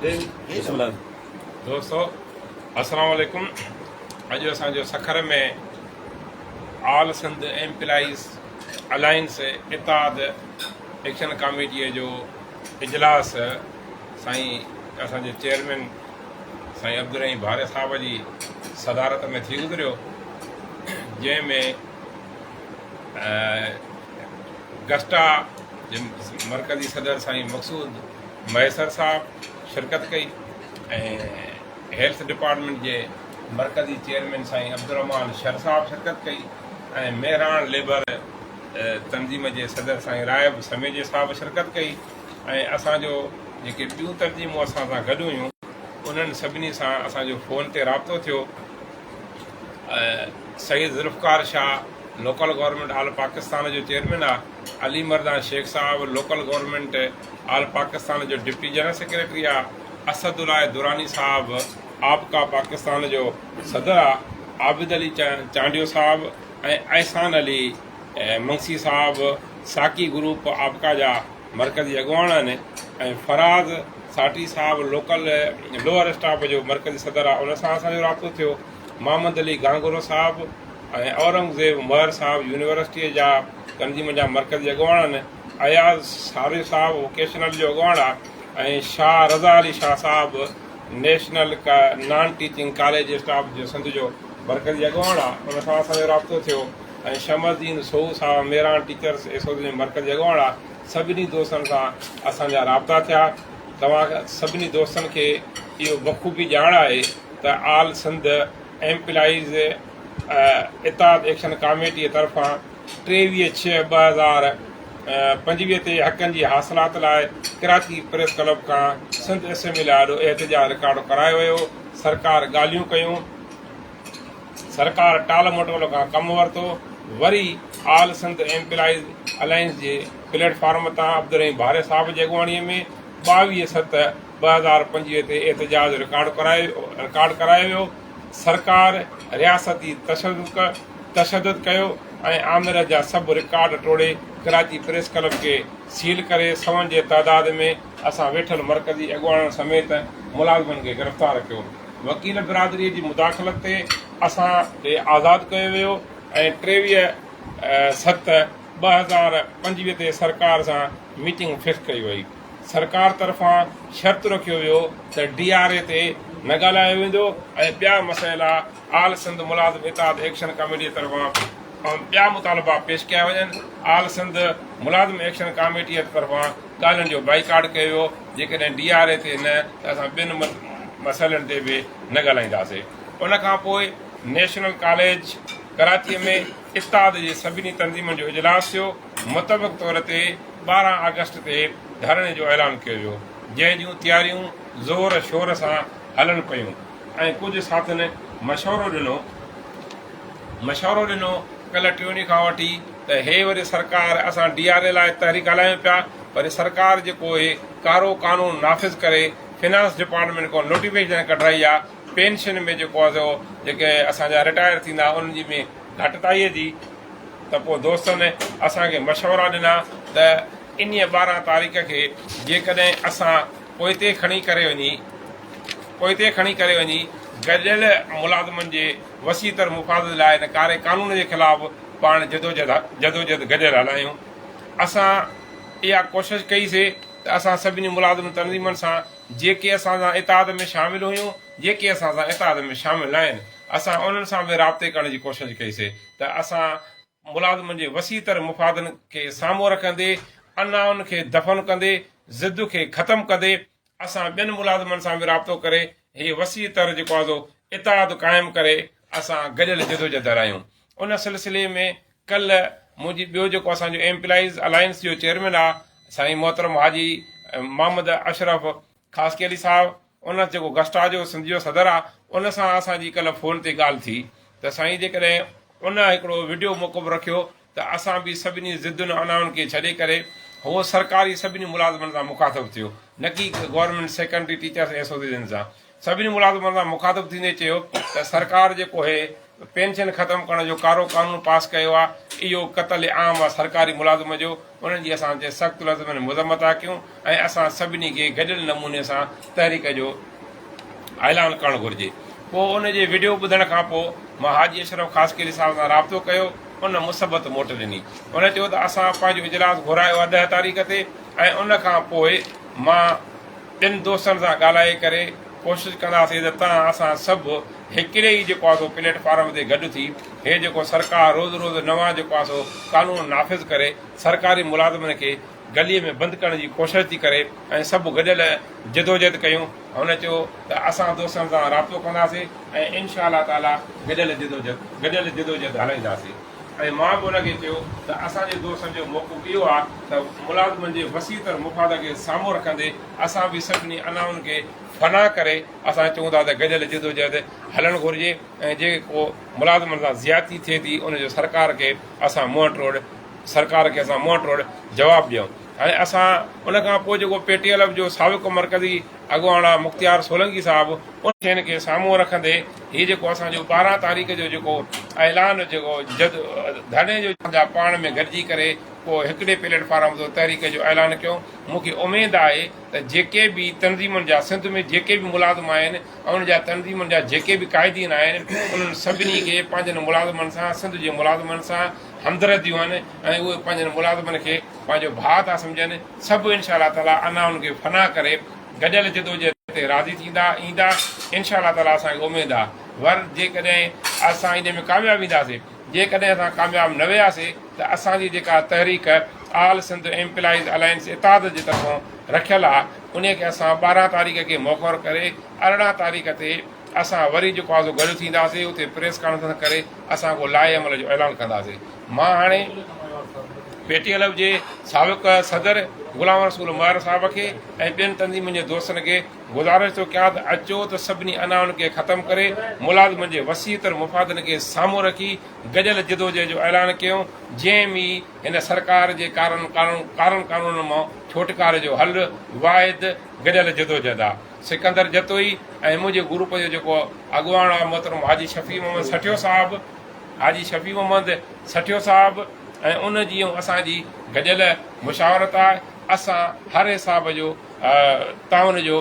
بسم الله. دوستو السلام عليڪم اڄ اسان جو سکر ۾ آل سنڌ ايمپلائيز الائنس اتحاد ايڪشن ڪاميٽيء جو اجلاس سائين اسان جي چيئرمين سائين عبدالرحيم ڀاري صاحب جي صدارت ۾ ٿي گذريو جنهن ۾ گسٽا جي مرڪزي صدر سائين مقصود مهيسر صاحب شرڪت ڪئي ۽ هيلٿ ڊپارٽمينٽ جي مرڪزي چيئرمين سائين عبدالرحمان شر صاحب شرڪت ڪئي ۽ مهراڻ ليبر تنظيم جي صدر سائين رائب سميجي صاحب شرڪت ڪئي ۽ اسان جو جيڪي ٻيون تنظيمون اسان سان گڏ هيون انهن سڀني سان اسان جو فون تي رابطو ٿيو. Syed Zulfiqar Shah local government all Pakistan جو چيئرمين آ، علي مردان شيخ صاحب لوڪل گورنمينٽ آل پاڪستان جو ڊپٽي جنرل سيڪريٽري آ، اسد الله دراني صاحب آپڪا پاڪستان جو صدر آ، عابد علي چانڊيو صاحب ۽ احسان علي منگسي صاحب ساقي گروپ آپڪا جا مرڪزي اڳواڻ آهن ۽ فراز ساٽي صاحب لوڪل لوئر اسٽاف جو مرڪزي صدر آهي ان سان اسان جو رابطو ٿيو. محمد علي گهانگهرو صاحب ۽ اورنگزيب مهر صاحب يونيورسٽيء جا تنظيم جا مرڪزي اڳواڻ آهن. اياز ساريو صاحب ووڪيشنل جو اڳواڻ آهي ۽ شاهه رضا علي شاهه صاحب national non teaching college staff جو سنڌ جو مرڪزي اڳواڻ آهي ان سان اسان جو رابطو ٿيو. ۽ شمع الدين سوهو صاحب ميران ٽيچرس ايسوسيئيشن جو مرڪزي اڳواڻ آ سڀني دوستن سان اسان جا رابطا ٿيا توهان سڀني دوستن کي اهو بخوبي ڄاڻ آهي ته آل سنڌ ايمپلائيز اتحاد ايڪشن ڪاميٽي طرفان 23 ڇهه 2025 تي حقن جي حاصلات لاء ڪراچي پريس ڪلب کان سنڌ اسيمبلي آڏو احتجاج رڪارڊ ڪرايو ويو سرڪار ڳالهيون ڪيون سرڪار ٽال مٽول کان ڪم ورتو، وري آل سنڌ ايمپلائيز الائنس جي پليٽ فارم تان عبدالرحيم ڀاري صاحب جي اڳواڻي ۾ 22 ست 2025 تي احتجاج رڪارڊ ڪرايو ويو، سرڪار رياستي تشدد ڪيو ۽ آمريت جا سڀ رڪارڊ ٽوڙي ڪراچي پريس ڪلب کي سيل ڪري سون جي تعداد ۾ اسان ويٺل مرڪزي اڳواڻن سميت ملازمن کي گرفتار ڪيو. وڪيل برادريء جي مداخلت تي اسان کي آزاد ڪيو ويو ۽ 23 ست 2025 تي سرڪار سان ميٽنگ فڪس ڪئي وئي. سرڪار طرفان شرط رکيو ويو ته ڊي آر اي تي نه ڳالهايو ويندو ۽ ٻيا مسئلا آل سنڌ ملازم اتحاد ايڪشن ڪميٽيء طرفان ٻيا مطالبا پيش ڪيا وڃن. آل سنڌ ملازم ايڪشن ڪاميٽيء طرفان ڳالهين جو بائيڪاٽ ڪيو ويو، جيڪڏهن ڊي آر اي تي نه ته اسان ٻين مسئلن تي به نه ڳالهائينداسين. ان کان پوء نيشنل ڪاليج ڪراچيء ۾ اتحاد جي سڀني تنظيمن جو اجلاس ٿيو، متفق طور تي 12 آگسٽ تي ڌرڻي جو اعلان ڪيو ويو، جنهن جون تياريون زور شور سان هلن پيون ۽ ڪجهه ساٿين مشورو ڏنو مشورو ڏنو ڪلهه ٽيون ڏينهن کان وٺي ته هي وري سرڪار اسان ڊي آر اي لاء تحريڪ هلايون پيا وري سرڪار جيڪو هي ڪارو قانون نافذ ڪري فنانس ڊپارٽمينٽ کان نوٽيفڪيشن ڪڍرائي آ پينشن ۾ جيڪو آ سو جيڪي اسان جا رٽائر ٿيندا انهن جي ۾ گهٽتائي جي ته پوء دوستن اسان کي مشورا ڏنا ته انهيء 12 تاريخ کي جيڪڏهن اسان پوئتي کڻي ڪري وڃي پوئتي کڻي ڪري وڃي گڏيل ملازمن جي وسيع تر مفاد لاء هن ڪاري قانون جي خلاف پاڻ جدوجهد گڏيل هلايون. اسان اها ڪوشش ڪئي سي ته اسان سڀني ملازم تنظيمن سان جيڪي اسان سان اتحاد ۾ شامل هيون جيڪي اسان سان اتحاد ۾ شامل ناهن اسان انهن سان به رابطي ڪرڻ جي ڪوشش ڪئي سي ته اسان ملازمن جي وسيع تر مفادن کي سامهون رکندي انائن کي دفن ڪندي ضد کي ختم ڪندي اسان ٻين ملازمن سان به رابطو ڪري هي وسيع تر جيڪو آهي سو اتحاد قائم ڪري اسان گڏيل جدوجهد هلايون ان سلسلي ۾ ڪلهه منهنجي ٻيو جيڪو اسان جو ايمپلائيز الائنس جو چيئرمين آهي سائين محترم حاجي محمد اشرف خاصخيلي صاحب ان جيڪو گسٽا جو سنڌ جو صدر آهي ان سان اسان جي ڪلهه فون تي ڳالهه ٿي ته سائين جيڪڏهن ان هڪڙو وڊيو موقف رکيو ته اسان به سڀني ضدن انائن کي ڇڏي ڪري هو سرڪاري سڀني ملازمن سان مخاطب ٿيو نه ڪي گورنمينٽ سيڪنڊري ٽيچرس ايسوسيئيشن سان سڀني ملازمن سان مخاطب ٿيندي چيو ته سرڪار جيڪو هي پينشن ختم ڪرڻ جو ڪارو قانون پاس ڪيو آ اهو قتل عام آ سرڪاري ملازم جو انهن جي اسان سخت لفظن ۾ مذمت ٿا ڪيون ۽ اسان سڀني کي گڏيل نموني سان تحريڪ جو اعلان ڪرڻ گهرجي. پوء ان جي وڊيو ٻڌڻ کان پوء مان حاجي اشرف خاصخيلي صاحب سان رابطو ڪيو ان مثبت موٽ ڏني. ان چيو ته اسان پنهنجو اجلاس گهرايو آهي ڏهه تاريخ تي ۽ ان کان پوء مان ٻين دوستن سان ڳالهائي ڪري ڪوشش ڪنداسين ته تان اسان سڀ هڪڙي ئي جيڪو آهي سو پليٽ فارم تي گڏ ٿي هي جيڪو سرڪار روز روز نوان جيڪو آهي سو قانون نافذ ڪري سرڪاري ملازمن کي گلي ۾ بند ڪرڻ جي ڪوشش ٿي ڪري ۽ سڀ گڏيل جدوجهد ڪيون. هن چيو ته اسان دوستن سان رابطو ڪنداسين ۽ انشاء الله تعاليٰ گڏيل جدوجهد گڏيل جدوجهد هلائينداسين ۽ مان به ان کي چيو ته اسان جي دوستن جو موقف اهو آهي ته ملازمن جي وسيع تر مفاد کي سامهون رکندي اسان به سڀني انائن کي فنا ڪري اسان چئون ٿا ته گڏيل جدوجهد هلڻ گهرجي ۽ جيڪو ملازمن سان زيادتي ٿئي ٿي ان جو سرڪار کي اسان منهن ٽوڙ سرڪار کي اسان منهن ٽوڙ جواب ڏيون ۽ اسان ان کان پوء جيڪو پي ٽي ايل ايف جو سابق مرڪزي اڳواڻ آ مختيار سولنگي صاحب ان شين کي سامهون رکندي هي جيڪو اسان جو 12 تاريخ جو جيڪو اعلان جيڪو جد ڌرڻي جو جا پاڻ ۾ گڏجي ڪري پوء هڪڙي پليٽ فارم تي تحريڪ جو اعلان ڪيو مون کي اميد آهي ته جيڪي به تنظيمن جا سنڌ ۾ جيڪي به ملازم آهن ۽ ان جا تنظيمن جا جيڪي به قائدين آهن انهن سڀني کي پنهنجن ملازمن سان سنڌ جي ملازمن سان همدرديون آهن ۽ اهي پنهنجن ملازمن کي پنهنجو ڀاء ٿا سمجهن سڀ انشاء الله تعالي انائن کي فنا ڪري گڏيل جدوجهد تي راضي ٿيندا ايندا انشاء الله تعالي اسان کي اميد آهي ور جيڪڏهن اسان ان ۾ ڪامياب وينداسي جيڪڏهن اسان ڪامياب نه وياسي ته اسان جي جيڪا تحريڪ آل سنڌ ايمپلائيز الائنس اتحاد جي طرفان رکيل آهي انهي کي اسان 12 تاريخ کي موخر ڪري 18 تاريخ تي اسان وري جيڪو آهي سو گڏ ٿينداسين اتي پريس ڪانفرنس ڪري اسان ڪو لائحه عمل جو اعلان ڪنداسين مان هاڻي پي ٽي ايل ايف جي سابق صدر غلام رسول مهر صاحب کي ۽ ٻين تنظيمن جي دوستن کي گذارش ٿو ڪيان ته اچو ته سڀني انائن کي ختم ڪري ملازمن جي وسيع تر مفادن کي سامهون رکي گڏيل جدوجهد جو اعلان ڪيون جنهن ۾ هن سرڪار جي ڪارن ڪارن قانونن مان ڇوٽڪاري جو حل واحد گڏيل جدوجهد آهي. سڪندر جتوئي ۽ منهنجي گروپ جو جيڪو اڳواڻ آهي محترم حاجي شفيع محمد سٺيو صاحب حاجي شفيع محمد سٺيو صاحب ۽ ان جي ۽ اسان جي گڏيل مشاورت آهي اسان هر حساب جو تعاون جو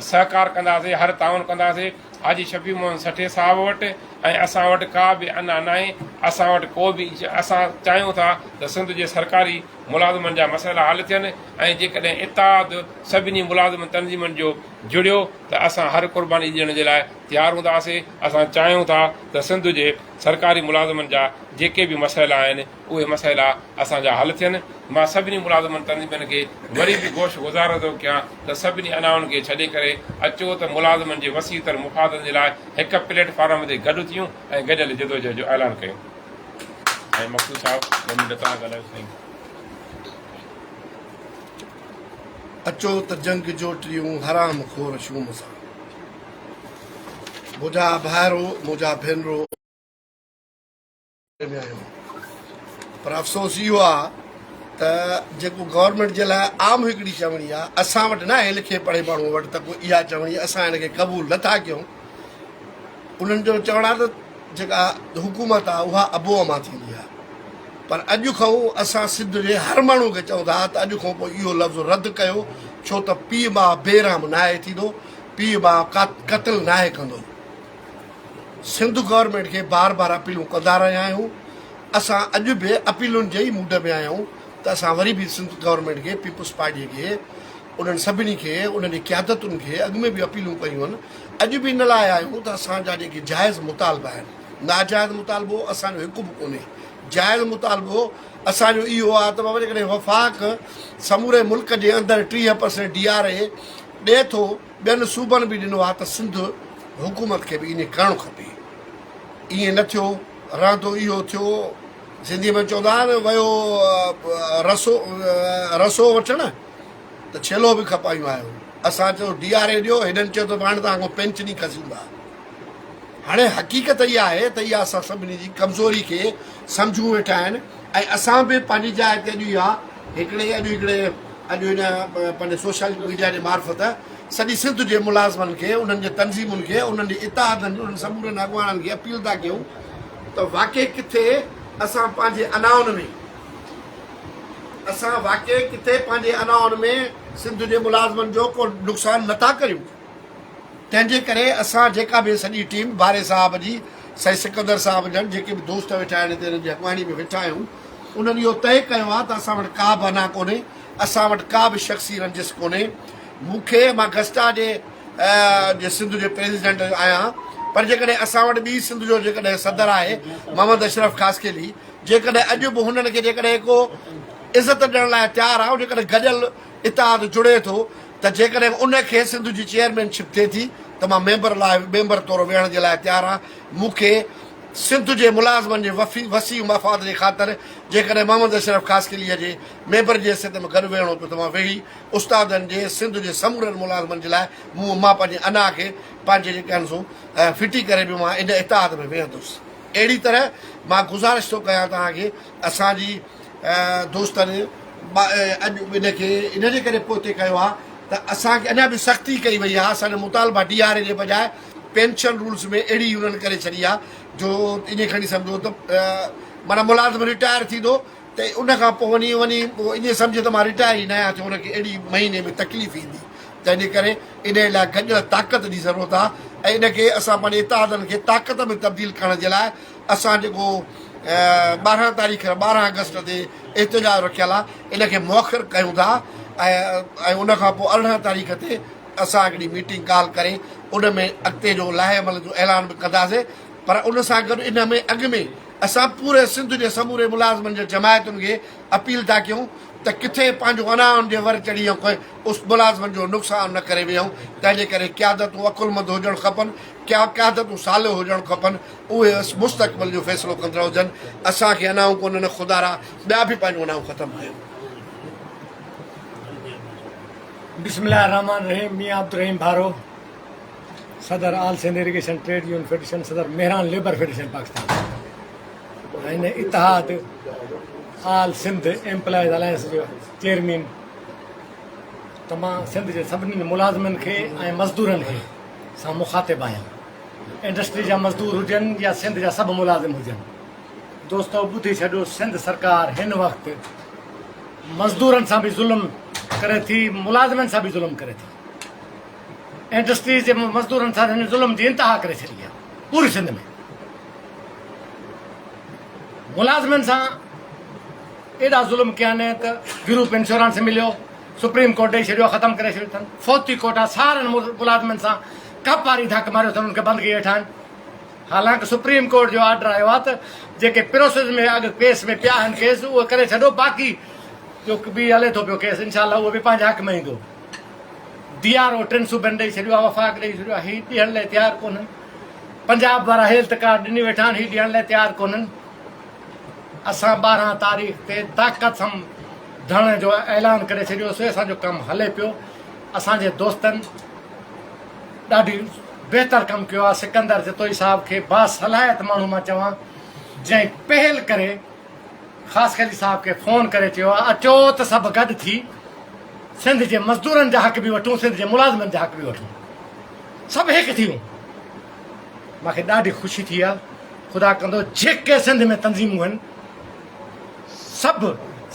سهڪار ڪنداسين هر تعاون ڪنداسين حاجي شفيع محمد سٺي صاحب وٽ ۽ اسان وٽ ڪا به انا ناهي اسان وٽ ڪو به اسان چاهيون ٿا ته سنڌ جي سرڪاري ملازمن جا مسئلا حل ٿين ۽ جيڪڏهن اتحاد سڀني ملازم تنظيمن جو جڙيو ته اسان هر قرباني ڏيڻ جي لاء تيار هونداسين، اسان چاهيون ٿا ته سنڌ جي سرڪاري ملازمن جا جيڪي به مسئلا آهن اهي مسئلا اسان جا حل ٿين، مان سڀني ملازمن تنظيمن کي وري به گوش گذار ٿو ڪيان ته سڀني انائن کي ڇڏي ڪري اچو ته ملازمن جي وسيع تر مفادن جي لاء هڪ پليٽ فارم تي گڏ ٿيون ۽ گڏيل جدوجهد جو اعلان ڪيون. ۽ مقصود صاحب ٻه منٽ توهان ڳالهايو سائين. اچو ته جنگ جوٽيون حرام خور شوم سان. منهنجا ڀائرو منهنجا ڀينرو. ۾ آهيون پر افسوس اهو آ ته جيڪو گورنمينٽ جي لاء عام هڪڙي چوڻي آ اسان وٽ ناهي لکي پڙهي ماڻهو وٽ ته ڪو اها چوڻي اسان هن کي قبول نٿا ڪيون انهن جو چوڻ آ ته جيڪا حڪومت آ اها ابو امان ٿيندي آ پر اڄ کان اسان سنڌ جي هر ماڻهو کي چئون ٿا ته اڄ کان پوء اهو لفظ رد ڪيو ڇو ته پيء ماء بي رحم ناهي ٿيندو پيء ماء قتل ناهي ڪندو سنڌ گورنمينٽ کي بار بار اپيلون ڪندا رهيا آهيون اسان اڄ به اپيلن جي ئي موڊ ۾ آهيون ته اسان وري به سنڌ گورنمينٽ کي پيپلز پارٽي کي انهن سڀني کي انهن جي قيادتن کي اڳ ۾ به اپيلون ڪيون آهن اڄ به ان لاء آهيون ته اسان جا جيڪي جائز مطالبا آهن ناجائز مطالبو اسان جو هڪ به ڪونهي جائز مطالبو اسان جو اهو آهي ته بابا جيڪڏهن وفاق سموري ملڪ جي اندر 30 پرسنٽ ڊي آر اي ڏئي ٿو ٻين صوبن به ڏنو آهي ته سنڌ حڪومت کي به ائين ڪرڻ کپي ائين نه ٿيو رهندو اهو ٿيو سنڌي ۾ چوندا آهن ويو رسو رسو وٺڻ ته ڇيلو به کپايون آيو اسان چيو ڊي آر اي ڏيو هنن چيو ته هاڻي توهان کان پينشن ئي کسيون ٿا هاڻي حقيقت اها آهي ته اها اسان سڀني جي ڪمزوري کي سمجهون ويٺا آهن ۽ اسان به پنهنجي جاء تي اڄ اها هڪڙي اڄ هڪڙي اڄ هن پنهنجي سوشل ميڊيا جي معرفت سڄي سنڌ جي ملازمن کي، انهن جي تنظيمن کي، انهن جي اتحادن، انهن سمورن اڳواڻن کي اپيل ٿا ڪيون ته واقعي ڪٿي اسان پنهنجي انائن ۾ اسان واقعي ڪٿي پنهنجي انائن ۾ سنڌ جي ملازمن جو ڪو نقصان نٿا ڪريون. تنهن جي ڪري اسان جيڪا به سڄي ٽيم باري صاحب جي، سائين سڪندر صاحب جن جيڪي به دوست ويٺا آهن هتي انهن جي اڳواڻي ۾ ويٺا آهيون انهن اهو طئي ڪيو آهي ته اسان وٽ ڪا به انا ڪونهي اسان وٽ ڪا به شخصي رنجش ڪونهي مون کي مان گسٽا جي جي سنڌ جي پريزيڊنٽ آهيان پر جيڪڏهن اسان وٽ ٻي سنڌ جو جيڪڏهن صدر آهي محمد اشرف خاصخيلي جيڪڏهن اڄ به هنن کي جيڪڏهن ڪو عزت ڏيڻ لاء تيار آهي جيڪڏهن گڏيل اتحاد جڙي ٿو ته جيڪڏهن ان کي سنڌ جي چيئرمين شپ ٿئي ٿي ته مان ميمبر لاء ميمبر طور ويهڻ جي لاء تيار آهيان. مون کي سنڌ جي ملازمن جي وسيع مفاد جي خاطر جيڪڏهن محمد اشرف خاصخيليء جي ميمبر جي حيثيت ۾ گڏ ويهڻو پيو ته مان ويهي استادن جي سنڌ جي سمورن ملازمن جي لاء مون مان پنهنجي انا کي پنهنجي جيڪي آهن سو ڦٽي ڪري به مان ان اتحاد ۾ ويهندس. اهڙي طرح مان گذارش ٿو ڪيان توهان کي اسان جي دوستن اڄ ان کي ان جي ڪري پوئتي ڪيو آهي ته اسان کي اڃا به سختي ڪئي وئي آهي اسان جا مطالبا ڊي آر اي جي بجاء پينشن رولز ۾ اهڙي انهن ڪري ڇڏي آهي جو ائين کڻي سمجهو ته معنيٰ ملازم رٽائر ٿيندو ته ان کان پوء وڃي وڃي ائين سمجهي ته مان رٽائر ئي نه آهيان ٿيو ان کي اهڙي مهيني ۾ تڪليف ايندي تنهن جي ڪري ان لاء گڏيل طاقت جي ضرورت آهي ۽ ان کي اسان پنهنجي اتحادن کي طاقت ۾ تبديل ڪرڻ جي لاء اسان جيڪو 12 تاريخ 12 آگسٽ تي احتجاج رکيل آهي ان کي مؤخر ڪيون ٿا ۽ ان کان پوء 18 تاريخ تي اسان هڪڙي ميٽنگ ڪال ڪري ان ۾ اڳتي جو لاهي عمل جو اعلان به ڪنداسين پر ان سان گڏ ان ۾ اڳ ۾ اسان پوري سنڌ جي سموري ملازمن جي جماعتن کي اپيل ٿا ڪيون ته ڪٿي پنهنجو انائن جي ور چڙهي ۽ ڪنهن اس ملازمن جو نقصان نه ڪري ويهون تنهن جي ڪري قيادتون عقلمند هجڻ کپن قيادتون صالح هجڻ کپن اهي مستقبل جو فيصلو ڪندڙ هجن، اسان کي انائون ڪونهن خدارا ٻيا به پنهنجون انائون ختم ڪيو. بسم الله الرحمٰن الرحيم ميان عبدالرحيم ڀارو صدر all Sindh irrigation trade union federation صدر مهراڻ ليبر فيڊريشن پاڪستان ۽ اتحاد آل سنڌ ايمپلائيز الائنس جو چيئرمين تمام سنڌ جي سڀني ملازمن کي ۽ مزدورن کي سان مخاطب آهيان انڊسٽري جا مزدور هجن يا سنڌ جا سڀ ملازم هجن دوستو ٻڌي ڇڏيو سنڌ سرڪار هن وقت مزدورن سان به ظلم ڪري ٿي ملازمن سان به ظلم ڪري ٿي انڊسٽري جي مزدورن سان هن ظلم جي انتها ڪري ڇڏي آهي پوري سنڌ ۾ ملازمن سان ايڏا ظلم ڪيا آهن ته گروپ انشورنس مليو سپريم ڪورٽ ڏئي ڇڏيو ختم ڪري ڇڏيو اٿن فوتي ڪوٽا سارن ملازمن سان ڪپ واري ڌڪ ماريو اٿن ان کي بند ڪئي ويٺا آهن حالانڪ سپريم ڪورٽ جو آرڊر آيو آهي ته جيڪي پروسيس ۾ اڳ ڪيس ۾ پيا آهن ڪيس اهي ڪري ڇڏو باقي جو به هلي ٿو پيو ڪيس انشاء الله اهو به پنهنجي حق ۾ ايندو ڊي آر او ٽن صوبن ڏئي ڇڏيو آهي وفاق ڏئي ڇڏيو آهي هي ڏيڻ لاء تيار ڪونهن پنجاب وارا هيلٿ ڪارڊ ڏني ويٺا آهن هي ڏيڻ لاء تيار ڪونهن اسان 12 تاريخ تي طاقت سان ڌرڻي جو اعلان ڪري ڇڏيوسي اسان جو ڪم هلي پيو اسان جي دوستن ڏاڍي بهتر ڪم ڪيو آهي سڪندر جتوئي صاحب کي باصلاحيت ماڻهو مان چوان جنهن پهل ڪري خاصخيلي صاحب کي فون ڪري چيو آهي اچو ته سڀ گڏ ٿي سنڌ جي مزدورن جا حق به وٺون سنڌ جي ملازمن جا حق به وٺون سڀ هڪ ٿيون مانکي ڏاڍي خوشي ٿي آهي خدا ڪندو جيڪي سنڌ ۾ تنظيمون آهن سڀ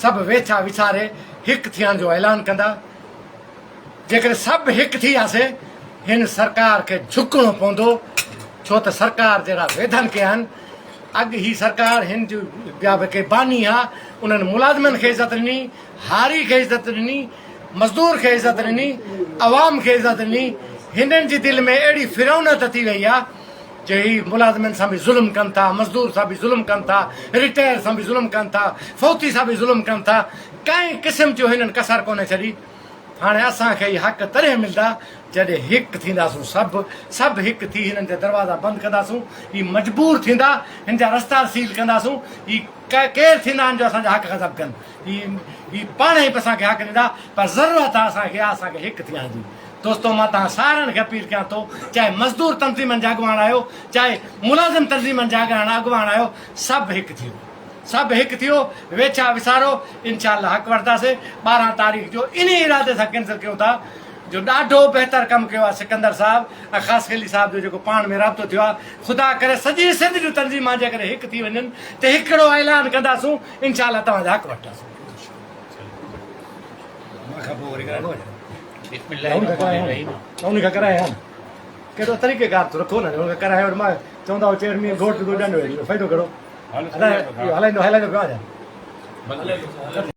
سڀ ويڇا وساري هڪ ٿيڻ جو اعلان ڪندا جيڪڏهن سڀ هڪ ٿي وياسي هن سرڪار کي جهڪڻو پوندو ڇو ته سرڪار جهڙا ويڌن ڪيا آهن اڳ هي سرڪار هن جو ٻيا به ڪي باني ها انهن ملازمن کي عزت ڏني هاري کي عزت ڏني مزدور کي عزت ڏني عوام کي عزت ڏني هنن جي دل ۾ اهڙي فرعونت ٿي وئي آهي جو هي ملازمن سان به ظلم ڪن ٿا مزدور سان به ظلم ڪن ٿا رٽائر سان به ظلم ڪن ٿا فوتي سان به ظلم ڪن ٿا ڪنهن قسم جو هنن ڪسر ڪونهي ڇڏي. هاڻي اسان کي اهي حق تڏهن ملدا جڏهن هڪ ٿينداسون سڀ سڀ هڪ ٿي هنن جا دروازا بند ڪنداسون هي مجبور ٿيندا هن جا رستا سيل ڪنداسون هي ڪير ٿيندا آهن جو اسان جا حق غضب ڪن هي هي پاڻ ئي اسان کي حق ڏيندا پر ضرورت آهي اسان کي اسان کي هڪ ٿيڻ جي دوستو مان توهان سارن کي اپيل ڪيان ٿو چاهي مزدور تنظيمن جا اڳواڻ آهيو چاهي ملازم تنظيمن جا اڳواڻ آهيو سڀ هڪ ٿيو. سڀ هڪ ٿيو، ويڇا وسارو، انشاء الله حق وٺنداسين، 12 تاريخ جو انهي ارادي سان ڪينسل ڪيون ٿا جو ڏاڍو بهتر ڪم ڪيو آهي سڪندر صاحب ۽ خاصخيلي صاحب جو جيڪو پاڻ ۾ رابطو ٿيو آهي خدا ڪري سڄي سنڌ جون تنظيمان جيڪڏهن هڪ ٿي وڃن ته هڪڙو اعلان ڪنداسون انشاء الله توهان جا حق وٺنداسون. بسم الله الرحمن الرحيم. ان کان ڪرايا نه ڪهڙو طريقه ڪار ٿو رکو نه ان کان ڪرايا وري مان چوندا هو چيئرمين گهوٽ ٿو ڏنڊ ويڙهي فائدو ڪهڙو هلائيندو هلائيندو پيو آهيان.